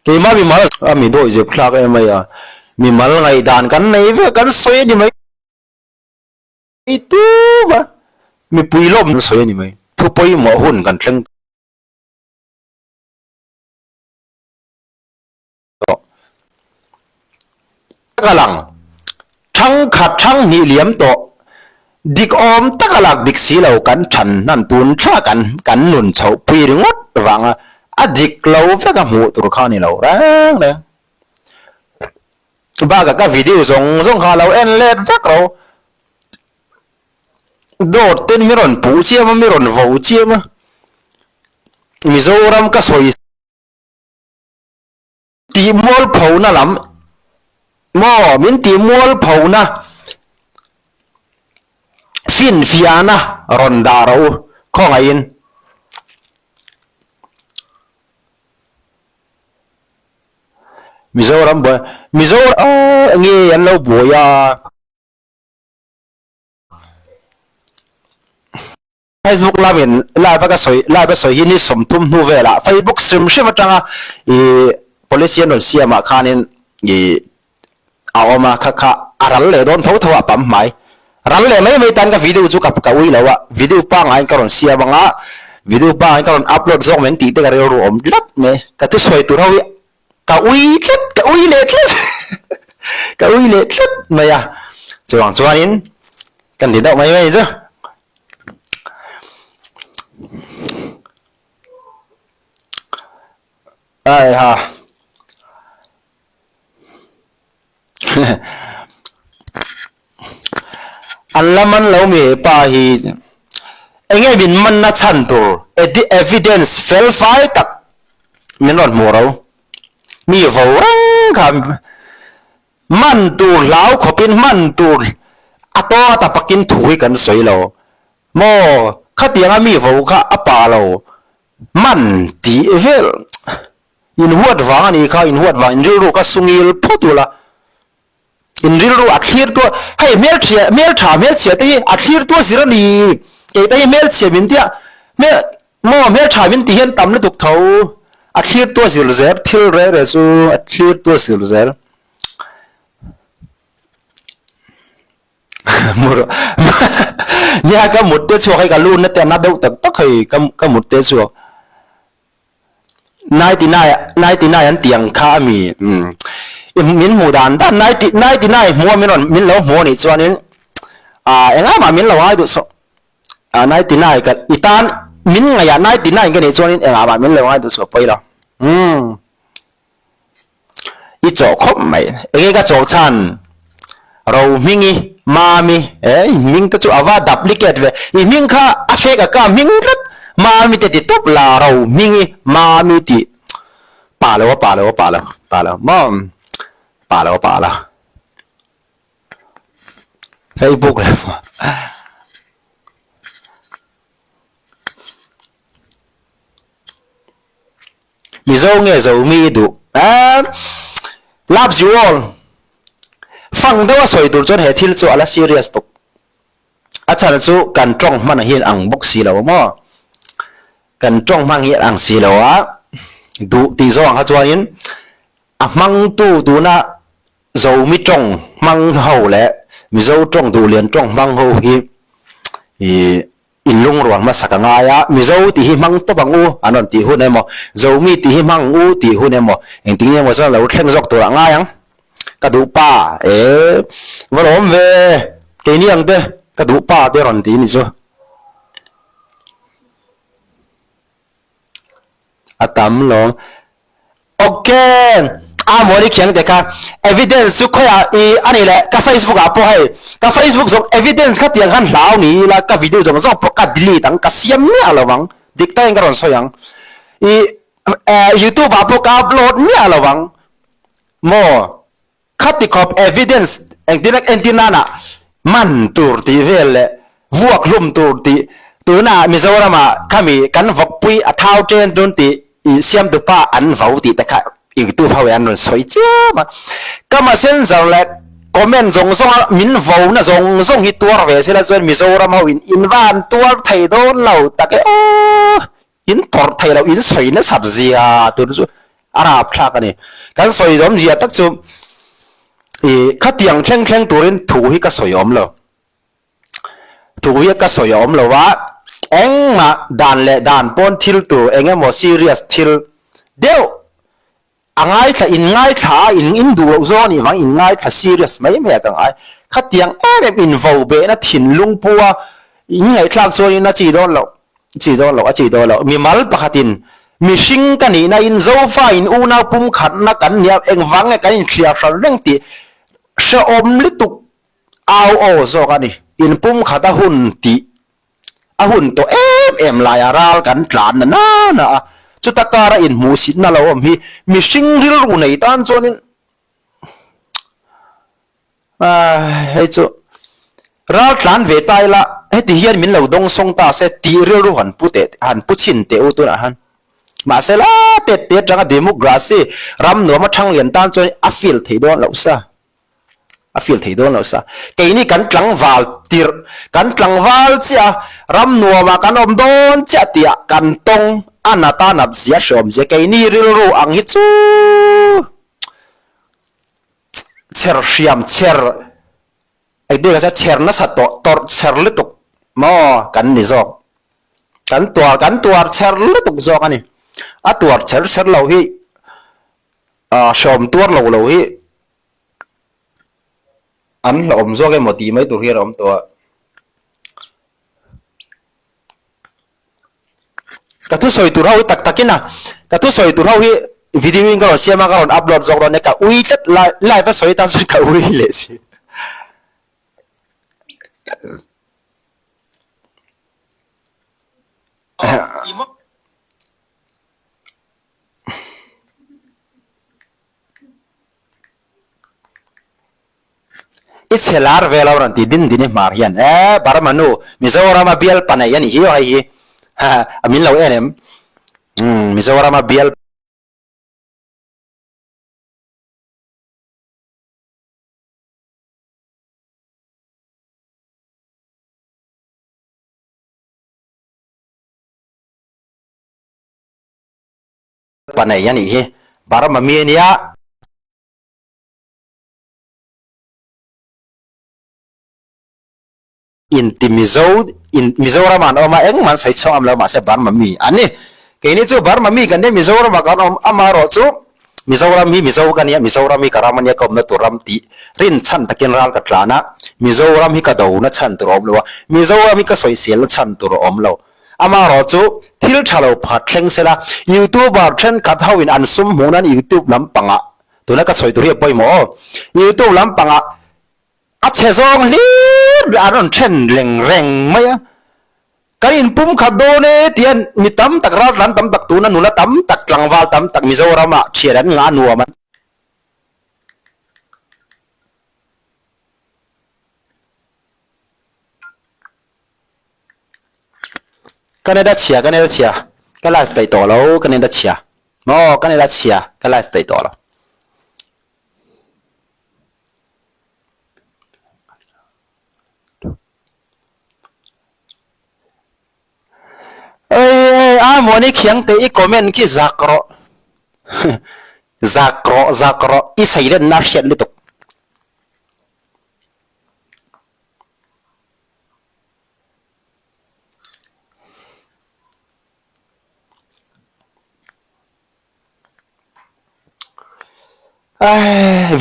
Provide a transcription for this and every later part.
Keimah mimal a mi dawih zep thlak em mai a, mimal ngaihdan kan nei vek kan sawi a ni mai tum a, mipui lawm kan sawi a ni mai, thu pawimawh hun kan thleng tawh. Taka lang, thangkhat thanghnih liam tawh, dik awm taka lak dik si lo kan than hnan tun tha kan kan nun chhoh pui ringawt vanga a dik lo vek a hmuh tur kha a ni lo reng reng. Bakah ka video zawng zawng kha lo en let vek ro. Dawt ten mi rawn puh chiam a, mi rawn vo chiam a, Mizoram ka sawi. Tih mualphona lam maw min tih mualphona finfiahna rawn dah rawh u khawngaihin. Mizoram buai Mizoram enge an lo buai a. Facebook lamin live a ka sawi live a sawi hi ni 30 hnu velah Facebook hrim hrim atanga ih policy an rawn siam ah khanin ih a awm a kha kha a ral leh dawn tho tho a pam hmai ral leh mai mai tan ka video chu ka ka ui lo a video pangaiin ka rawn siam anga video pangaiin ka rawn upload zawk mai ang tih te ka rilru awm tlat mai ka thusawi tur ho hi ka ui tlat ka ui leh tlat ka ui leh tlat mai a chuvang chuanin kan ti deuh mai mai chu ai ha An la man lo mi he pa hi enge min man na chhan tur evidence fel fai tak min rawn hmuh ro mi vo reng kha man tur hlau khawpin man tur a tawng a tapakin thu hi kan sawi lo maw khatianga mi vo kha a pa lo man tih vel In huat vang a nih kha, in huat vang, in rilru kha sungil phawt ula, in rilru a thlir tua, hei hmelchhia, hmeltha hmelchhia te hi a thlir tua zir a ni, kei te hi hmelchhia min tia, hmel, maw hmeltha min ti hian tam lutuk tho, a thlir tua zir zel, thil reh reh chu a thlir tua zir zel. Mur, nia ka mut te chhuak hei ka lu na te a na deuh tak tak hei ka ka mut te chhuak. 99 99 an tih ang kha a mi umm i min hmuh dan dan 90 99 hmuh a min rawn min lo hmuh a nih chuanin ah engah mah min lo ngai duh suh ah 99 ka i tan min ngaihah 99 ka nih chuanin engah mah min lo ngai duh suh pawi lo umm. I chawh khawp mai. Enge ka chawh chhan? Rohmingi, Mami, e i hming te chu a va duplicate ve. I hming kha a fake a ka hming tlat. Mami te ti tawp la Rohmingi, Mami tih pa lo a pa lo a pa lo pa lo maw pa lo a pa lo. Facebook leh Mizo nge Zomi i duh emm Loves you all Fang deuh a sawi tur chuan he thil chu a la serious tawp. A chhan chu kan tawng hman hi ang bawk si lo maw? Kan tawng hmang hi ang si lo a, duh tih zawng ang kha chuanin a hmangtu tuna Zomi tawng hmang ho leh Mizo tawng duhlian tawng hmang ho hi ih inlungrual hmasa ka ngai a, Mizo tih hi hmang tawp ang u an rawn tih hun emaw, Zomi tih hi hmang ang u tih hun emaw, engtin nge maw chuan lo thleng zawk turah ngai ang. Ka duh pa e, va lawm ve, keini ang te ka duh pa te rawn ti ni chu. A tam lo. Ok. A mawni khiang te kha evidence chu khawiah i a ni leh ka Facebook ah pawh hei ka Facebook zawng evidence kha tiang khan hlau ni ila ka video zawng zawng pawh ka delete ang ka siam miah lo ang dik takin ka rawn sawi ang i youtube ah pawh ka upload miah lo ang maw. Khati khawp evidence engtin entir nana man tur tih vel leh vuak hlum tur tih tuna Mizoram ah khami kan vawkpui a thau chen tun tih i siamtu pa an vo tih te kha YouTube ho in an rawn sawi chiam a. Ka messenger leh comment zawng zawng a min vo na zawng zawng hi tuar ve sela chuan Mizoram ho in in van tuar thei dawn lo tak e aw in tawrh thei lo in sawi nasat zia tur chu. A rapthlak a ni. Kan sawi awmzia tak chu ih khatiang thleng thleng turin thu hi ka sawi awm lo. Thu hi ka sawi awm lo a, engmah dan leh dan pawn thil tur eng emaw serious thil deuh A ngaithla in ngaithla a in in duh loh zawng a nih vang in ngaithla serious mai mai a ka ngai. Khatiang em em in vo behna thinlung pu a in ngaihthlak chuan in a chi dawn loh chi dawn loh a chi dawn loh. Mimal pakhat in mihring ka nihna in Zofa in unau pumkhatna kan nia engvang nge kan inthliar hran reng tih hrehawm lutuk au aw zawk a ni. In pumkhat a hun tih A hun tawh em em laia ral kan tlan na nana a, chuta kara inhmuhsitna lo awm hi mihring rilru nei tan chuanin hei chu ral tlan ve ta ila heti hian min lo dawngsawng ta se tih rilru han pu teh han pu chhin teh u tunah han. Mahse la tet te atanga democracy ram nuam a thang lian tan chuan a feel thei dawn loh sa. A feel thei dawn lo sa. Keini kan tlangval tirh, kan tlangval chiah a, ram nuamah kan awm dawn chiah tihah kan tawng a nat a nat zia hreawm zia keini rilru ang hi chu chher hriam chher engtin nge chher nasa tawh tawrh chher lutuk maw kan ni zawk. Kan tuar kan tuar chher lutuk zawk a ni. A tuar chher chher lo hi hreawm tuar lo lo hi An hlauhawm zawk emaw tih mai tur hian a awm tawh a. Ka thusawi tur ho hi tak takin a, ka thusawi tur ho hi video in ka rawn siam a, ka rawn upload zawk dawn e, ka ui tlat live a sawi tan chuan ka ui leh si. I chhe lar ve lo rawn ti din din i hmar hian e Burma nu Mizoram a bial pa nei a nih hi aw hei hi a min lo en em umm Mizoram a bial pa nei a nih hi Burma mi a nia. Inti Mizo in Mizoram ah an awm a engmah an sawi chhuak am lo mahse Burma mi an ni. Keini chu Burma mi kan nia Mizoram ah kan awm amaherawh chu Mizoram hi Mizo ka nia Mizoram hi ka ram a nia ka awmna tur ram tih rinchhan takin ral ka tlan a Mizoram hi ka dona chhan tur a awm lo a Mizoram hi ka sawiselna chhan tur a awm lo. Amaherawh chu thil tha lo pakhat thleng sela YouTuber thenkhat ho in an sum hmuh nan YouTube lampangah Tuna ka sawi tur hi a pawimawh aw. Youtube lampangah a chhe zawng hlir ber an rawn then reng reng mai a. Kan inpumkhat dawn e tihian mi tam tak raltlan tam tak tuna nula tam tak tlangval tam tak Mizoramah thian an ngah nuam an. Canada chhia Canada chhia ka live peih tawh lo Canada chhia. Maw ka nila chhia ka live peih tawh lo. Oi oi a muani khiang te i comment khi zak rawh zak rawh zak rawh i seilen na hriat lutuk.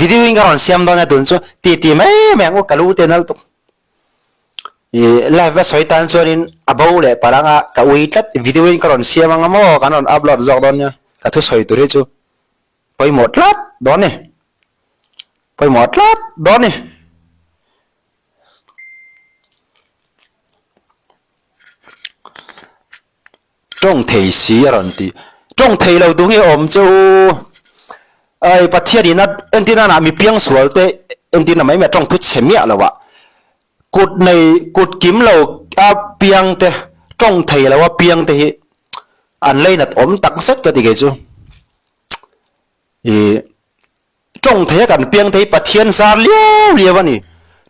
Video in ka rawn siam dawn a tun chu ti ti mai mai ang u ka lu te nal tuk ih live a sawi tan chuanin a bo leh palh anga ka ui tlat video in ka rawn siam anga maw kan rawn upload zawk dawn nia ka thusawi tur hi chu pawimawh tlat dawn ni pawimawh tlat dawn ni. Tawng thei si a rawn ti. Tawng thei lo tu nge awm che u? Ai Pathian in a entir nana mi piangsual te entir na mai mai a tawng thu chhe miah lo a. Kut nei kut kim lo a piang te tawng thei lo a piang te hi an leinat awm tak zet ka ti kei chu. Ih. Tawng thei a kan piang te hi Pathian zar liau liau a ni.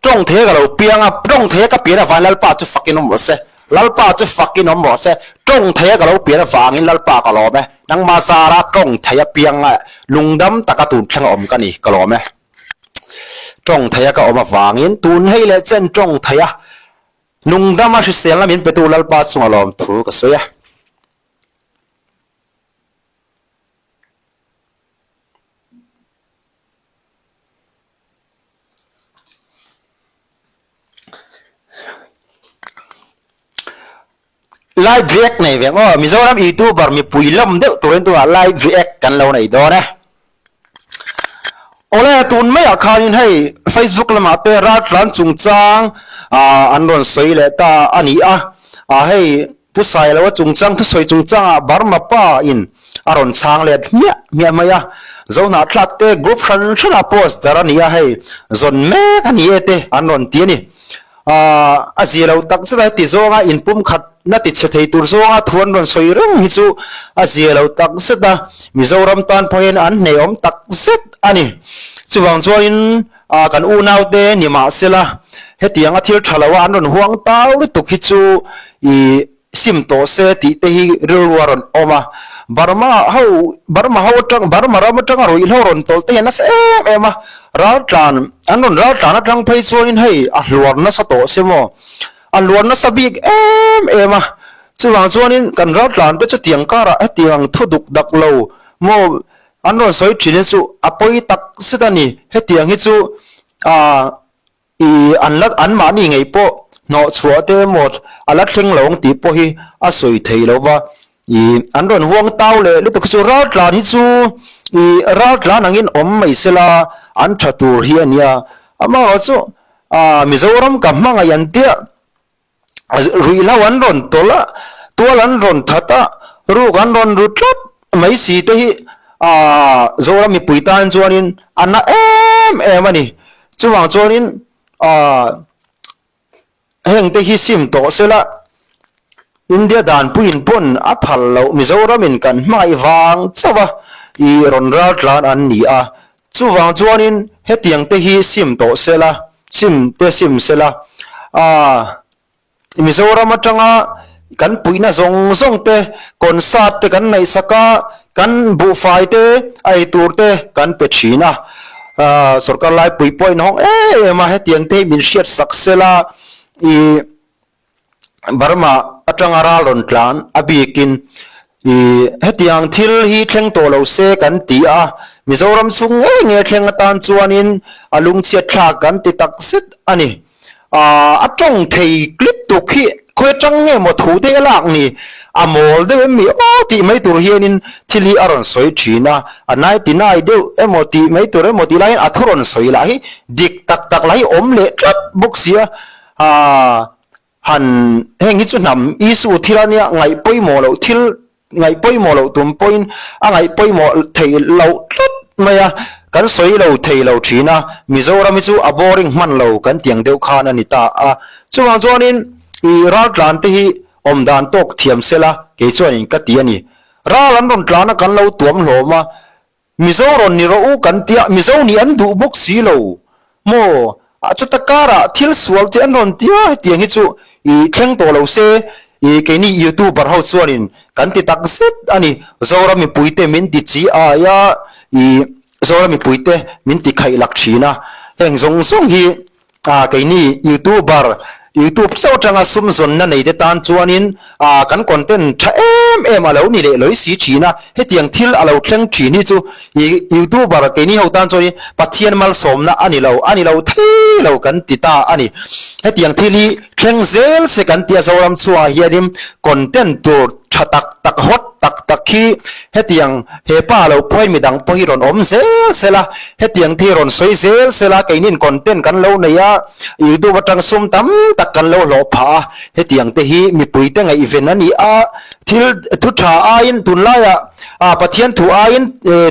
Tawng thei a ka lo piang a, tawng thei a ka pian avangin Lalpa chu fakin awm rawh se. Lalpa chu fakin awm rawh se. Tawng thei a ka lo pian avangin Lalpa ka lawm e. Nangmah zara tawng thei apianga lungdam taka tun thleng a awm ka ni, ka lawm e. Tawng theia ka awm avangin tun hei leh chen tawng theia lungdama hriselna min petu Lalpa chunga lawm thu ka sawi a. Live react nei ve ang aw, Mizoram youtuber mipui lawm deuh turin tunah live react kan lo nei dawn e. Awle tun maiah khanin hei Facebook lamah te raltlan chungchang ah an rawn sawi leh ta a ni a, ah hei Pu Sailoa chungchang thusawi chungchangah Burma pa in a rawn chhang let hmiah hmiah mai a, Zohnahthlak te group hran hranah post dar a ni a hei zawn mek a ni e te an rawn ti a ni. Aaa a zia lo tak zet a heti zawnga inpumkhat na ti chhe thei tur zawnga thu an rawn sawi reng hi chu a zia lo tak zet a, Mizoram tan pawh hian an hnehawm tak zet a ni. Chuvang chuanin aaa kan unaute ni mahsela hetianga thil tha loa an rawn huang tau lutuk hi chu ih sim tawh se tih te hi rilru a rawn awm a, Burma ho Burma ho atang Burma ram atanga ruihhlo rawn tawlh te hi a nasa em em a, raltlan an rawn raltlan atang phei chuanin hei a hluar nasa tawh se maw a hluar nasa bik em em a, chuvang chuanin kan raltlan te chutiang karah hetiang thu duk dak lo maw an rawn sawi thin hi chu a pawi tak zet a ni, hetiang hi chu ah. I an la an mahni ngei pawh hnawh chhuah te emaw a la thleng lo ang tih pawh hi a sawi thei lo va. I an rawn huang tau leh lutuk hi chu raltlan hi chu i raltlan angin awm mai sela an tha tur hi a nia. Amaherawhchu ah Mizoram ka hmangaih an tia. Ruihhlo an rawn tawlh a, tual an rawn that a, ruk an rawn ru tlat mai si te hi aaa Zoram mipui tan chuanin a na em em a ni. Chuvang chuanin aaa heng te hi sim tawh sela India danpuiin pawn a phal loh Mizoramin kan hmangaih vang chauh a i rawn ral tlan an ni a. Chuvang chuanin hetiang te hi sim tawh sela. Sim te sim sela, aaa Mizoram atanga kan puihna zawng zawng te, concert te kan ngaihsak a, kan buhfai te, ei tur te kan pe thin a, aaa sorkar laipui pawh in hawng em em a, hetiang te hi min hriatsak sela ih. Burma atanga ral rawn tlan a bikin ih hetiang thil hi thleng tawh lo se kan ti a, Mizoram chhung ngei ngei thleng atan chuanin a lungchhiat thlak kan ti tak zet a ni. Aaa a tawng thei klit tuk hi khawi atang nge maw thu te a lak ni, a mawl deuh em mi aw tih mai tur hianin thil hi a rawn sawi thin a, a nai ti nai deuh emaw tih mai tur emaw tih laiin a thu rawn sawi lah hi dik tak tak lah hi awm leh tlat bawk si a. Aaa han heng hi chu hnam issue thil a nia ngaih pawimawh loh thil ngaih pawimawh loh tum pawhin a ngaih pawimawh theih loh tlat mai a, kan sawi lo thei lo thin a, Mizoram hi chu a boring hman lo kan ti ang deuh khan a ni ta a, chuvang chuanin ih raltlan te hi awm dan tawk thiam sela kei chuanin ka ti a ni, ral an rawn tlan a kan lo tuam hlawm a, Mizo rawn ni rawh u kan tia, Mizo nih an duh bawk si lo maw? A chuta karah thil sual te an rawn tia hetiang hi chu i thleng tawh lo se i keini youtuber ho chuanin kan ti tak zet a ni. Zoram mipuite min ti chi ai a, i Zoram mipuite min ti khaih lak thin a, heng zawng zawng hi Ah keini youtuber, youtube chauh atanga sum zawnna nei te tan chuanin ah kan content tha em em a lo ni leh lawih si thin a, hetiang thil a lo thleng thin hi chu ih youtuber keini ho tan chuanin Pathian malsawmna a ni lo, a ni lo thei lo kan ti ta a ni. Hetiang thil hi thleng zel se kan tia Zoram chhuangah hianin content tur tha tak tak hot tak tak hi hetiang He pa lo pawhin midang pawh hi rawn awm zel sel a, hetiang te hi rawn sawi zel sel a, keinin content kan lo nei a, youtube atang sum tam tak kan lo hlawh phah a, hetiang te hi mipui te ngaihven a ni a, thil thu tha aiin tunlaiah ah Pathian thu aiin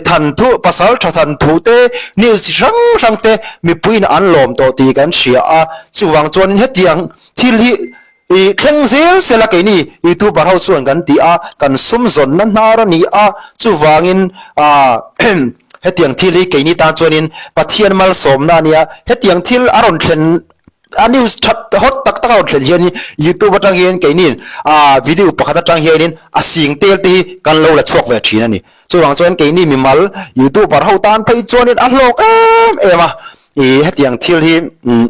than thu pasal tha than thu te news chi hrang hrang te mipuiin an lawm tawh tih kan hria a, chuvang chuanin hetiang thil hi I thleng zel sela keini youtuber ho chuan kan ti a, kan sum zawnna hnar a ni a, chuvangin aah hetiang thil hi keini tan chuanin Pathian malsawmna a nia, hetiang thil a rawn thlen. a news that hot tak tak a rawn thlen hianin youtube atang hian keini ah video pakhat atang hianin a sing tel te hi kan lo la chhuak ve thin a ni. Chuvang chuan keini mimal youtuber ho tan phei chuanin a hlawk em em a, ih hetiang thil hi umm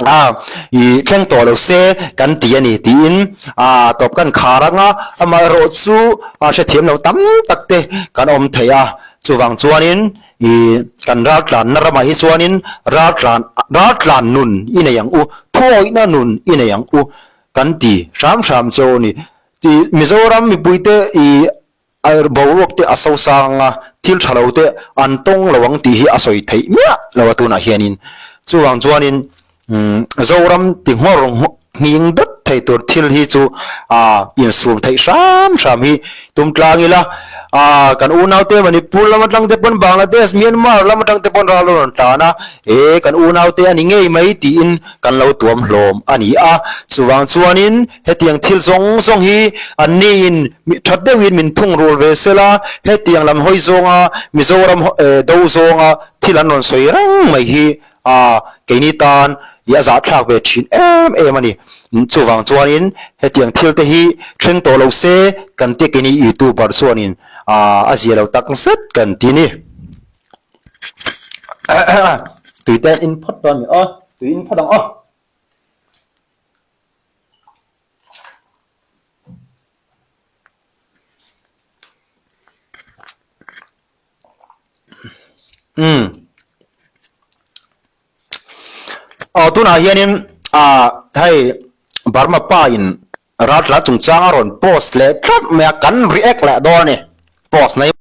a ih thleng tawh lo se kan ti a ni tiin ah tawp kan khar ang a, amaherawh chu a hrethiam lo tam tak te kan awm thei a, chuvang chuanin ih kan raltlanna ramah hi chuanin raltlan raltlan nun i nei ang u, thuawihna nun i nei ang u kan ti hram hram chu a ni. Tih Mizoram mipuite ih A boruak te a so sang a, thil tha lo te an tawng lo ang tih hi a sawi theih miah lo a tunah hianin. Chuvang chuanin Zoram ti nghawr nghing dawt thei tur thil hi chu insum theih hram hram hi tum tlang ila. Kan unaute Manipur lam atang te pawn Bangladesh, Myanmar lam atang te pawn ral a rawn tlan a, e kan unaute a ni ngei mai tiin kan lo tuam hlawm a ni a. Chuvang chuanin Hetiang thil zawng zawng hi anniin that deuhin min thungrul ve se la, hetiang lam hawi zawnga Mizoram do zawnga thil an rawn sawi reng mai hi keini tan i a zahthlak ve thin em em a ni. Chuvang chuanin hetiang thil te hi thleng tawh lo se kan tia keini youtuber chuanin a zia lo tak zet kan ti ni. Tui te an in phawt dawn a mi aw, tui in phawt ang aw. Umm aw tunah hianin ah hei Burma pa in raltla chungchang a rawn post leh tlat mai a kan react leh dawn a ni post na hi.